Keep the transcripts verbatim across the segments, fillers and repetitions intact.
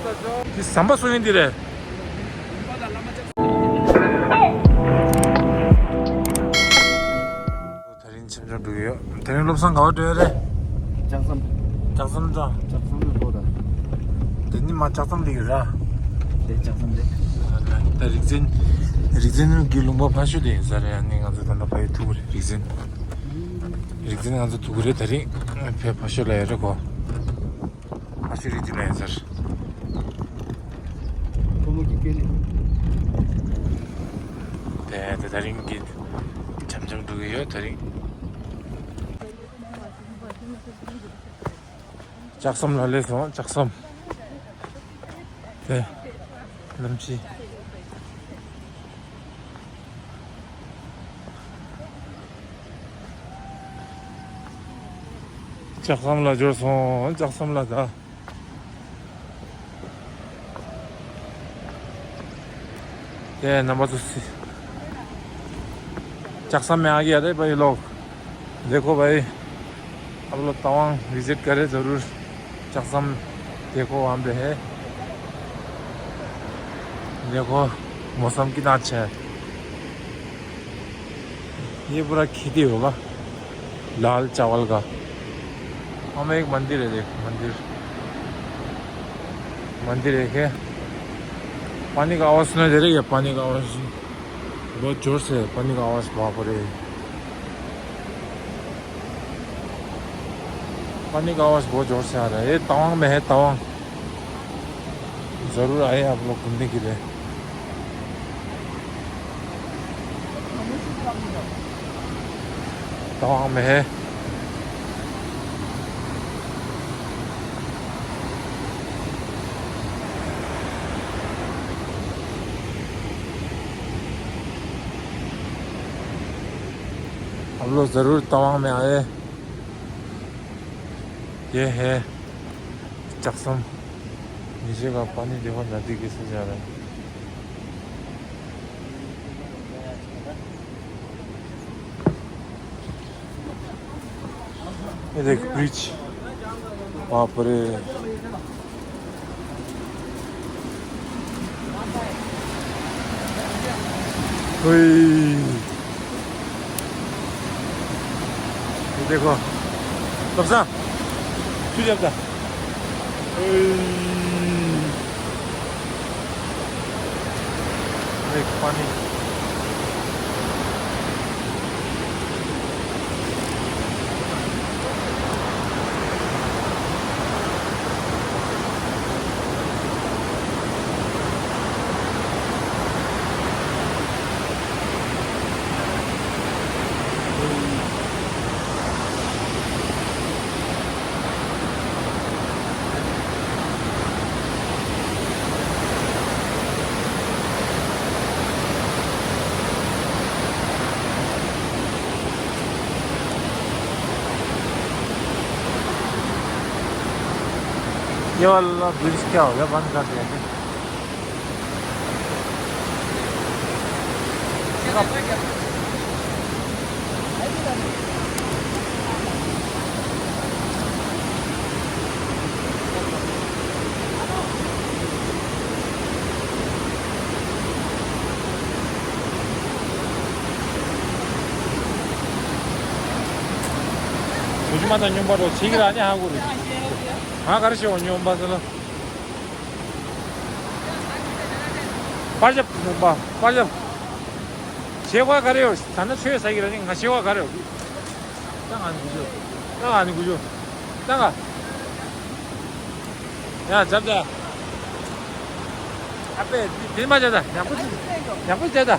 འདི་ཟམ་པ་སུ་ཡིན་འདི་རེད། དེ་རིང་འཆམ་འཆམ་འགྲོ་གི་ཡོད། དེ་རིང་བློ་བཟང་ག་བ་འགྲོ་ཡོད་རེད། ལྕགས་ཟམ། ལྕགས་ཟམ་འགྲོ། ལྕགས་ཟམ་ལ་འགྲོ་ད། དེ་ནི་མ་ལྕགས་ཟམ་ལ་ཡོད་ར། དེ་ལྕགས་ཟམ་རེད། ད་རིག་འཛིན། རིག་འཛིན་གྱི་ལུང་པ་ཕ་ཤུལ་དེ་ཡིན་ས་རེད། ཨ་ནི་ང་ཚོ་ད་ལྟ་ཕ་ཡུལ་ཐུག་གི་རེད། རིག་འཛིན། རིག་འཛིན་ང་ཚོ་ཐུག་གི་རེད། དེ་རིང་ཕ་ཕ་ཤུལ་ལ་ཡོད་རེད་གོ། ཨ་ཤི་རི་ཏི་ལ་ཡིན་ཟེར། ཁོ་མོ་གི་སྐད་ནི། དེ་དེ་དེ་རིང་གི་འཆམ་འཆམ་འགྲོ་གི་ཡོད་དེ་རིང་། ལྕགས་ཟམ་ལ་སླེབས་སོང་། ལྕགས་ཟམ། དེ། གནམ་གཤིས། ལྕགས་ཟམ་ལ་འབྱོར་སོང་། ལྕགས་ཟམ་ལ་ད། དེ་རྣམ་པ་ཚོ་སི། ལྕགས་ཟམ་མེ་ཨ་གི་ཡ་དེ་པ་ཡི་ལོག། देखो भाई, आप लोग तवांग विजिट करें ज़रूर। चकसम देखो, वहाँ पे है। देखो, मौसम कितना अच्छा है। ये पूरा खेती होगा लाल चावल का। वहाँ में एक मंदिर है, देख, मंदिर। मंदिर एक है। पानी का आवाज़ सुनाई दे रही है, पानी का आवाज़। बहुत जोर से पानी का आवाज़, बाप रे। पानी का आवाज़ बहुत जोर से आ रहा है। ये तवांग में है, तवांग। ज़रूर आए आप लोग घूमने के लिए। तवांग में है। आप लोग ज़रूर तवांग में आए। ये है चकसम। नीचे का पानी देखो, नदी कैसे जा रहा है। ये देख, ब्रिज। बाप रे। ओए। ये देखो। तब सा। छू जाता। ओए। देख पानी। ये वाला ब्रिज क्या हो गया, बंद कर दिया क्या? ཡོད་ཀྱི་མ་ད་སྨྱོན་པ་རོ་ཚིག་ར་ནི་ཧ་གོ་རེད། ང་ག་རེ་བྱེད་འོ་སྨྱོན་པ་ཟེར་ལ། པར་རྒྱབ་པ་པར་རྒྱབ། བྱེད་དགོས་ག་རེ་ཡོད། ད་ནི་ཆོས་ཟ་གི་ར་ནི་ང་བྱེད་དགོས་ག་རེ་ཡོད། ད་ང་ནི་དགུ་ཤོག་ད་ང་ནི་དགུ་ཤོག་ད་ང་། ཡ་རྒྱབ་ད། ཨ་པེ་འདི་འདི་མ་རྒྱབ་ད། ཡག་པོ་ཅིག་ཡག་པོ་རྒྱབ་ད།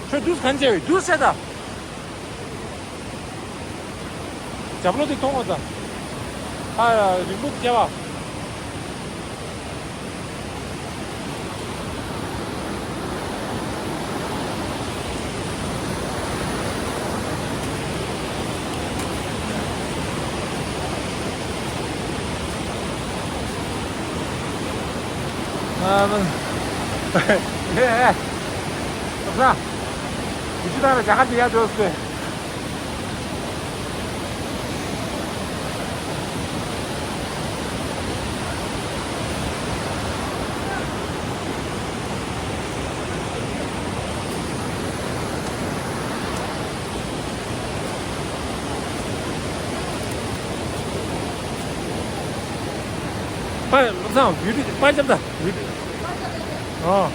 ཁྱོད་དུས་གང་བྱས་བས་དུས་བྱས་ད། རྒྱབ་ལོགས་དེ་མཐོང་བ་དང་། ཨ་རིང་པོ་སྐྱེ་བ། ཨ་མ། ཨེ་ཨེ། ཨ་ས། ཁྱེད་ཚོ་ད་རྒྱ་གར་དེ་ཡར་འགྲོ་ཟེར། པར་བློ་བཟང་བི་ཌིའོ་པར་རྒྱབ་ད་བི་ཌིའོ། ཨོ།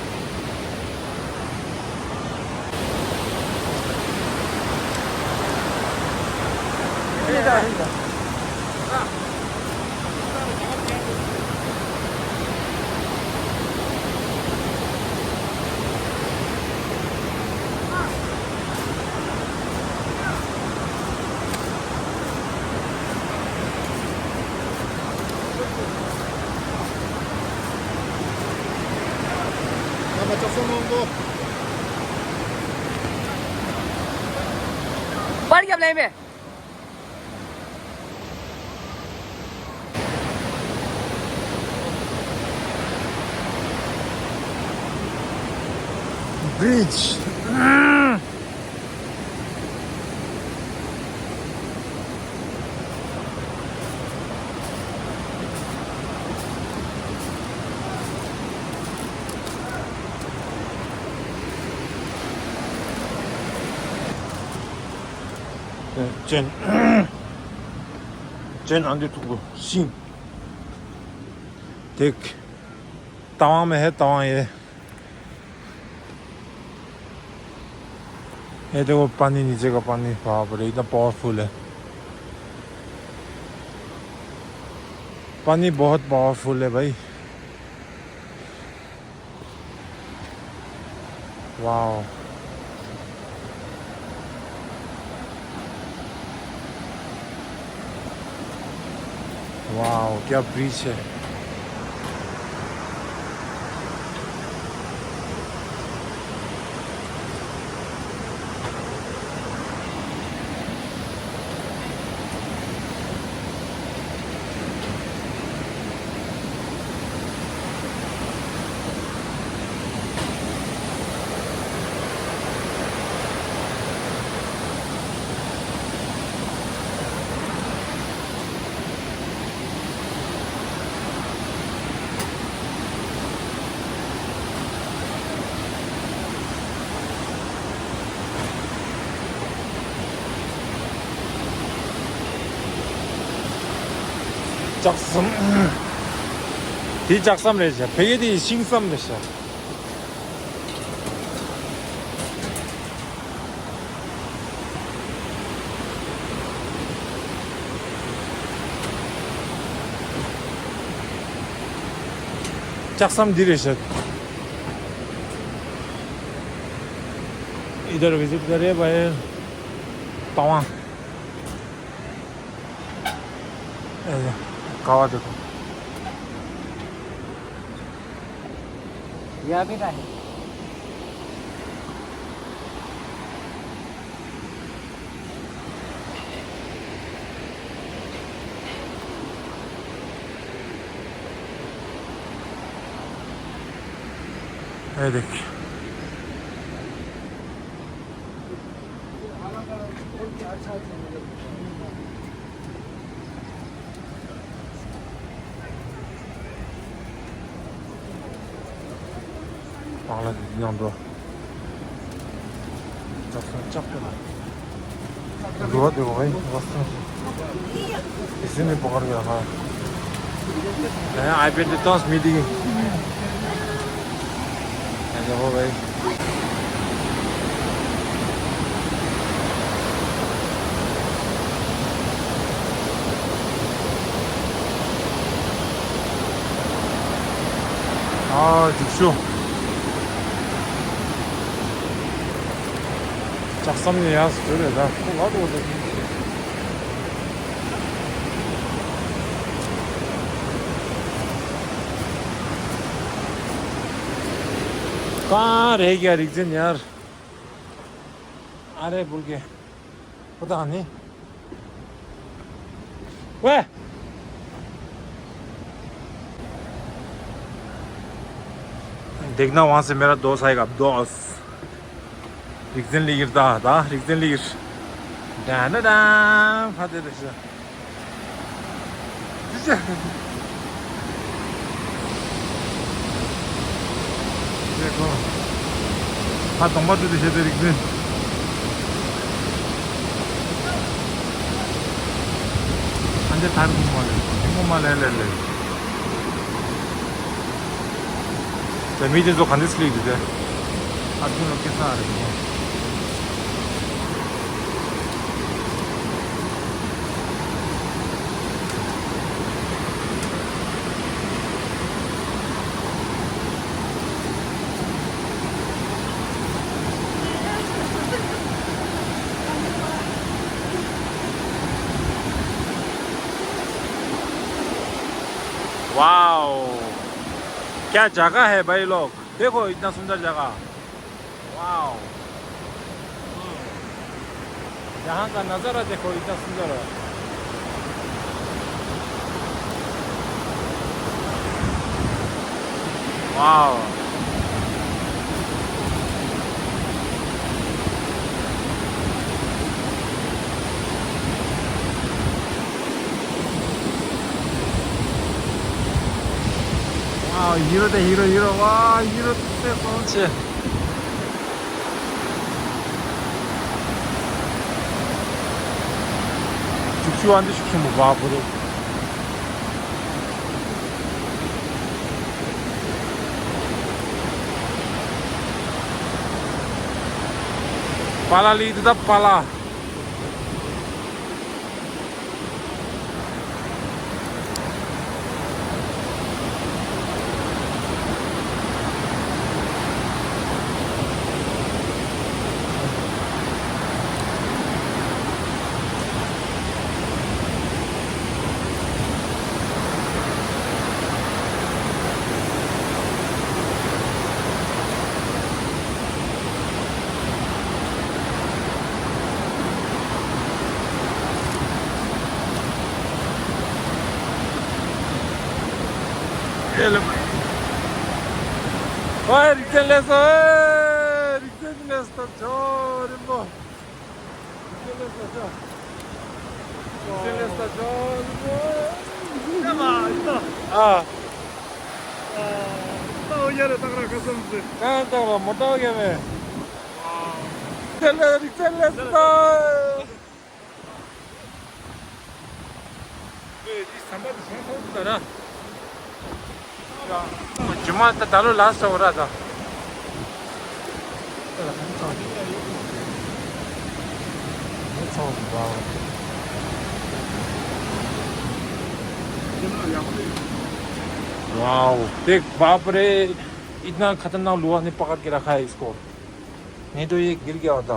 པར་རྒྱབ་ལེ་མེ། Bridge. ཅན། ཅན་ཨ་འདི་ཐུག་པོ་ཤིང་། དེག་ཏ་ཝང་མེ་ཧེ་ཏ་ཝང་ཡེ། ये देखो, पानी नीचे का पानी वहाँ पर एकदम पावरफुल है। पानी बहुत पावरफुल है भाई। वाओ। वाओ, क्या ब्रिज है। ལྕགས་ཟམ། དེ་ལྕགས་ཟམ་རེད་ཤག་ཕ་གི་དེ་ཤིང་ཟམ་རེད་ཤག་ལྕགས་ཟམ་འདི་རེད་ཤག इधर विजिट करें भाई। तवा। ए, कावा देखो। यहाँ भी नहीं। ये देखिए। पागल है, ध्यान दो। जब से चक्कर है। दुआ देखो भाई, बस। किसी ने पकड़ के रखा है। हैं, आईपैड तो टॉस मीटिंग। ऐसे हो भाई। ཨ་འཇིགས་ཤོག་ལྕགས་ཟམ་ནས་ཡར་སུ་འགྲོ་རེད་ད། ཁོ་ལ་འགྲོ་རེད། གང་རེད་ཀྱ་རིག་འཛིན་ཡར། ཨ་རེ་བུལ་གེ། ཁོ་ཐག་ནི། ཝེ། देखना वहाँ से मेरा दोस्त आएगा, दोस्त। རིག་འཛིན་ལི་ཡིར་ད་ད་རིག་འཛིན་ལི་ཡིར། ད་ན་ད། ཕ་དེ་དེ་ཤ། ཅི་ཅི། དེ་གོ། ཕ་གདོང་པ་དེ་དེ་ཤ་དེ་རིག་འཛིན། ཨ་འདི་ཐར་གོ་མ་ལེ། གོ་མ་ལེ་ལེ་ལེ། ད་མི་དེ་ཚོ་ག་འདྲ་སླེབས་འདུག་དེ། ཨ་ཁུ་ལོ་སྐད་གསང་རེད་དེ། वाओ, क्या जगह है भाई लोग, देखो इतना सुंदर जगह। वाओ। हम्म। यहाँ का नज़ारा देखो, इतना सुंदर है। वाओ। वाओ, हिरो त हिरो, हिरो, वाह, हिरो त सोच। ཤུགས་ཆུ་ཨ་འདི་ཤུགས་ཆེན་པོ་བབས་པ་རེད། པ་ལ་ལི་འདི་ད་པ་ལ། ཨོའི། རིག་འཛིན་སླེབས་སོང་། ཨེ། རིག་འཛིན་སླེབས་སོང་། ཇོ་རིན་པོ། རིག་འཛིན་སླེབས་སོང་། ཇོ། རིག་འཛིན་སླེབས་སོང་། ཇོ་རིན་པོ། ཨ། ཨ། ཨོ་ཡ་རེ། ཏག་ར་ཁ་སང་ཟེར། གང་ཏག་ར་མོ་ཏག་ཡ་མེ། ཨ། རིག་འཛིན་སླེབས། རིག་འཛིན་སླེབས་སོང་། ཨེ། འདི་ཟམ་པ་འདི་བཟུང་ཐུབ་འདུག་ད་ར། རྒྱུ་མ་ད་ད་ལོ་ལ་སོ་ར་ད། वाओ, देख, बाप रे, इतना खतरनाक लोहा ने पकड़ के रखा है इसको। नहीं तो ये गिर गया होता।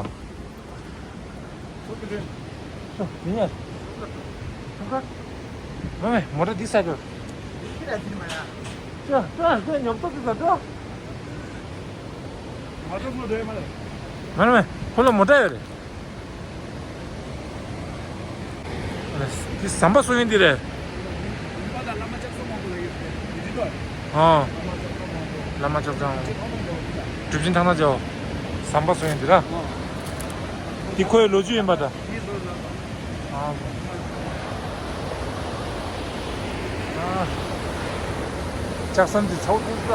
저, 민야. 잠깐. 왜, 뭐라 디사이드? 저, 저, 저, ཉོབ་ཏོ་དེ་ཟ་མ་ཁོ་ལ་མོ་ཊ་ཡོད་རེད། དེ་ཟམ་པ་སོ་ཡིན་འདི་རེད། ཨོ། བླ་མ་ལྕགས་ཟམ། གྲུབ་ཆེན་ཐང་ན་ཇོ། ཟམ་པ་སོ་ཡིན་འདི་ར། འདི་ཁོའི་ལོ་རྒྱུས་ཡིན་པ་ད། ཨོ། ལྕགས་ཟམ་འདི་ཚ་བོ་ཐུག་ད།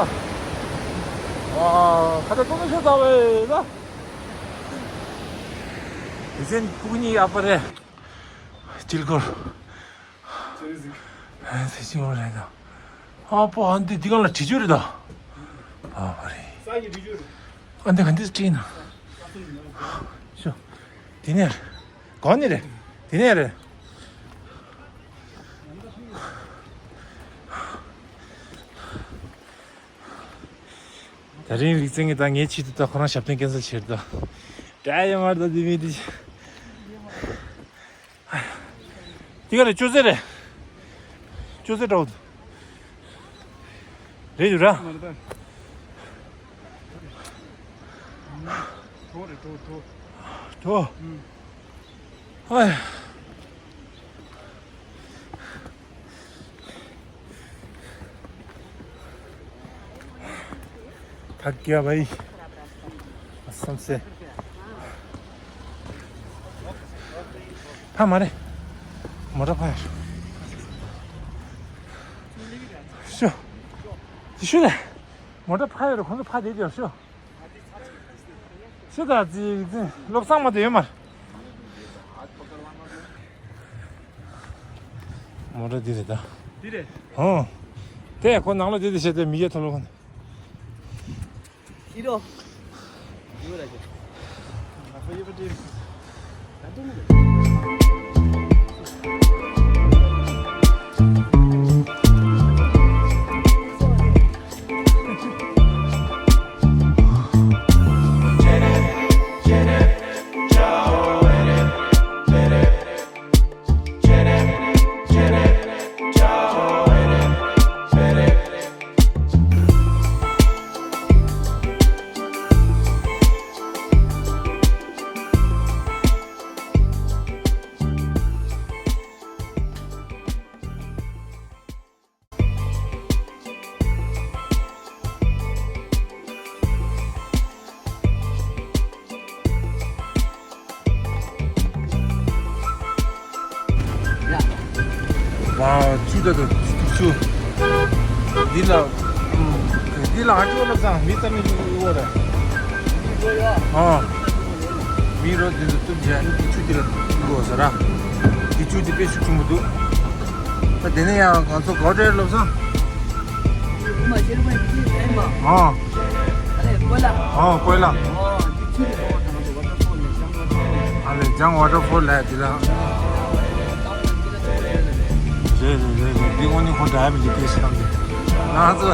ཨོ། ཁ་ད་ཏོ་ནི་ཤ་ཚ་བས་ད། དེ་ཚན་ཕུག་གཉིས་ཨ་པ་རེད། དཀྱིལ་འཁོར། ཨ་དེ་དཀྱིལ་འཁོར་རེད་ད། ཨ་པོ་ཨ་འདི་འདི་གང་ལ་བྲིས་རྒྱུ་རེད་ད། ཨ་པ་རེད། ཨ་འདི་ག་འདི་བྲིས་ན། ཤོ། དེ་ནས་རེད། གང་ནས་རེད། དེ་ནས་རེད། ད་རིང་རིག་འཛིན་གྱིས་ད་ངའི་ཆེད་དུ་ད་ཁོ་རང་ཞབས་བརྟན་ཀན་སེལ་བྱེད་ད། དྲ་ཡ་མར་ད་དེ་མི་དེ། དེ་ག་རེད། ཅོ་ཙེ་རེད། ཅོ་ཙེ་འདྲ་བོ་འདུག་རེད་འདུག་ར། གྲོ་རེད། གྲོ་གྲོ། གྲོ། ཨ་ཡ། ཐག་གིས་བབས་ཡིན། བསམ་སེ། ཕ་མ་རེད། མོ་ཊ་ཕ་ཡ། ཤོ། དེ་ཤོ་རེད། མོ་ཊ་ཕ་ཡ་རེད། ཁོང་ཚོ་ཕ་དེ་དེ་ཤོ། ཤོ་ད་ཙི་ཙི་བློ་བཟང་མ་དེ་ཡོད་མ་རེད། མོ་ཊ་འདི་རེད་ད། འདི་རེད། ཧོ། དེ་ཁོ་ནང་ལ་དེ་དེ་བྱས་ཏེ་མི་ཡ་ཐོ་ལོ་ཁོ་ནི། Hero. ཝའོ། ཆུ་ད་དུ་ཆུ། འདི་ལ། འདི་ལ་ཨ་ཅོ་ལབ་ཙང་མི་ཙམ་མི་འོ་ར། ཨ། མི་རོ་འདི་ཚོ་བཏུབ་རྗེས་ནི་འདི་ཆུ་འདི་ལ་འགོ་ཟེར་ར། འདི་ཆུ་འདི་དཔེ་ཤུགས་ཆེན་པོ་འདུག་ད་དེ་ནས་ཡང་ང་ཚོ་ག་པར་འགྲོ་ཡ་ལབ་ཙང་། ཨ། ཨ། ཀོས་ལ། ཨ་ལས། ལྗང་ཝ་ཊར་ཕོལ་ལབ་ཡ་འདི་ལ། རེད་རེད་རེད་རེད། འདི་དངོས་གནས་ཁོ་འདྲ་མི་འདུག་དེ་སི་ནང་དུ། ང་ཚོ་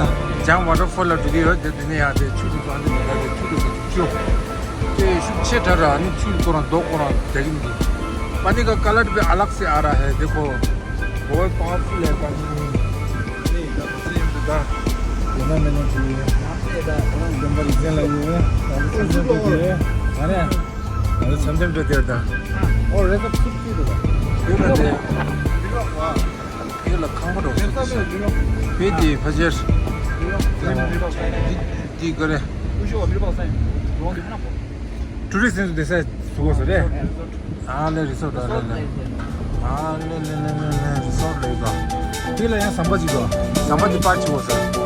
ལྗང་ཝ་ཊར་ཕོལ་ལ་འགྲོ་གི་ཡོད། དེ་དེ་ནས་ཡང་དེ་ཆུ་དེ་ཚོ་ཨ་ནི་མི་འདྲ་དེ་ཆུ་དེ་ཚོ་ཆུ། དེ་ཤུགས་ཆེ་དྲགས་ར། ཨ་ནི་ཆུ་ཁོ་རང་རྡོ་ཁོ་རང་རྒྱག་གི་མི་འདུག་པ་ནི་ཀ་ཀ་ལར་དཔེ་ཨ་ལག་སེ་ཨ་ར་ཧེ། དེ་ཁོ་བོད་པ་ཕུ་ལས་པ་ནི། ཡིན་ན་མིན་ན་ཅི་ཡིན། རྒན་པ་རིག་འཛིན་ལ་ཡིན། ང་ཚོ་འཆམ་འཆམ་འགྲོ་དེ་རེད་ད། ང་རེད། ང་ཚོ་འཆམ་འཆམ་འགྲོ་དེ་རེད་ད། ཨོ་རེད་ད། ཚུར་ཚུར་རེད་ད། ཡོད་ལ་དེ། ཡོད་ལ་ཁང་པ་འགྲོ་སོང་། བེ་དེ་ཕ་ཆེར། འདི་འདི་ག་རེ། ཊུ་རི་སི་འདི་ས་བཟོ་དགོས་ས་རེད། ཨ་ལེ་རི་སོར་ཊ། ཨ་ལེ་ལེ། ཨ་ལེ་ལེ་ལེ་ལེ་ལེ། རི་སོར་ཊ་ལེ་ག། དེ་ལ་ཡང་ཟམ་པ་ཅིག་འདུག་ཟམ་པ་དེ་པར་ཅིག་འོ་ས།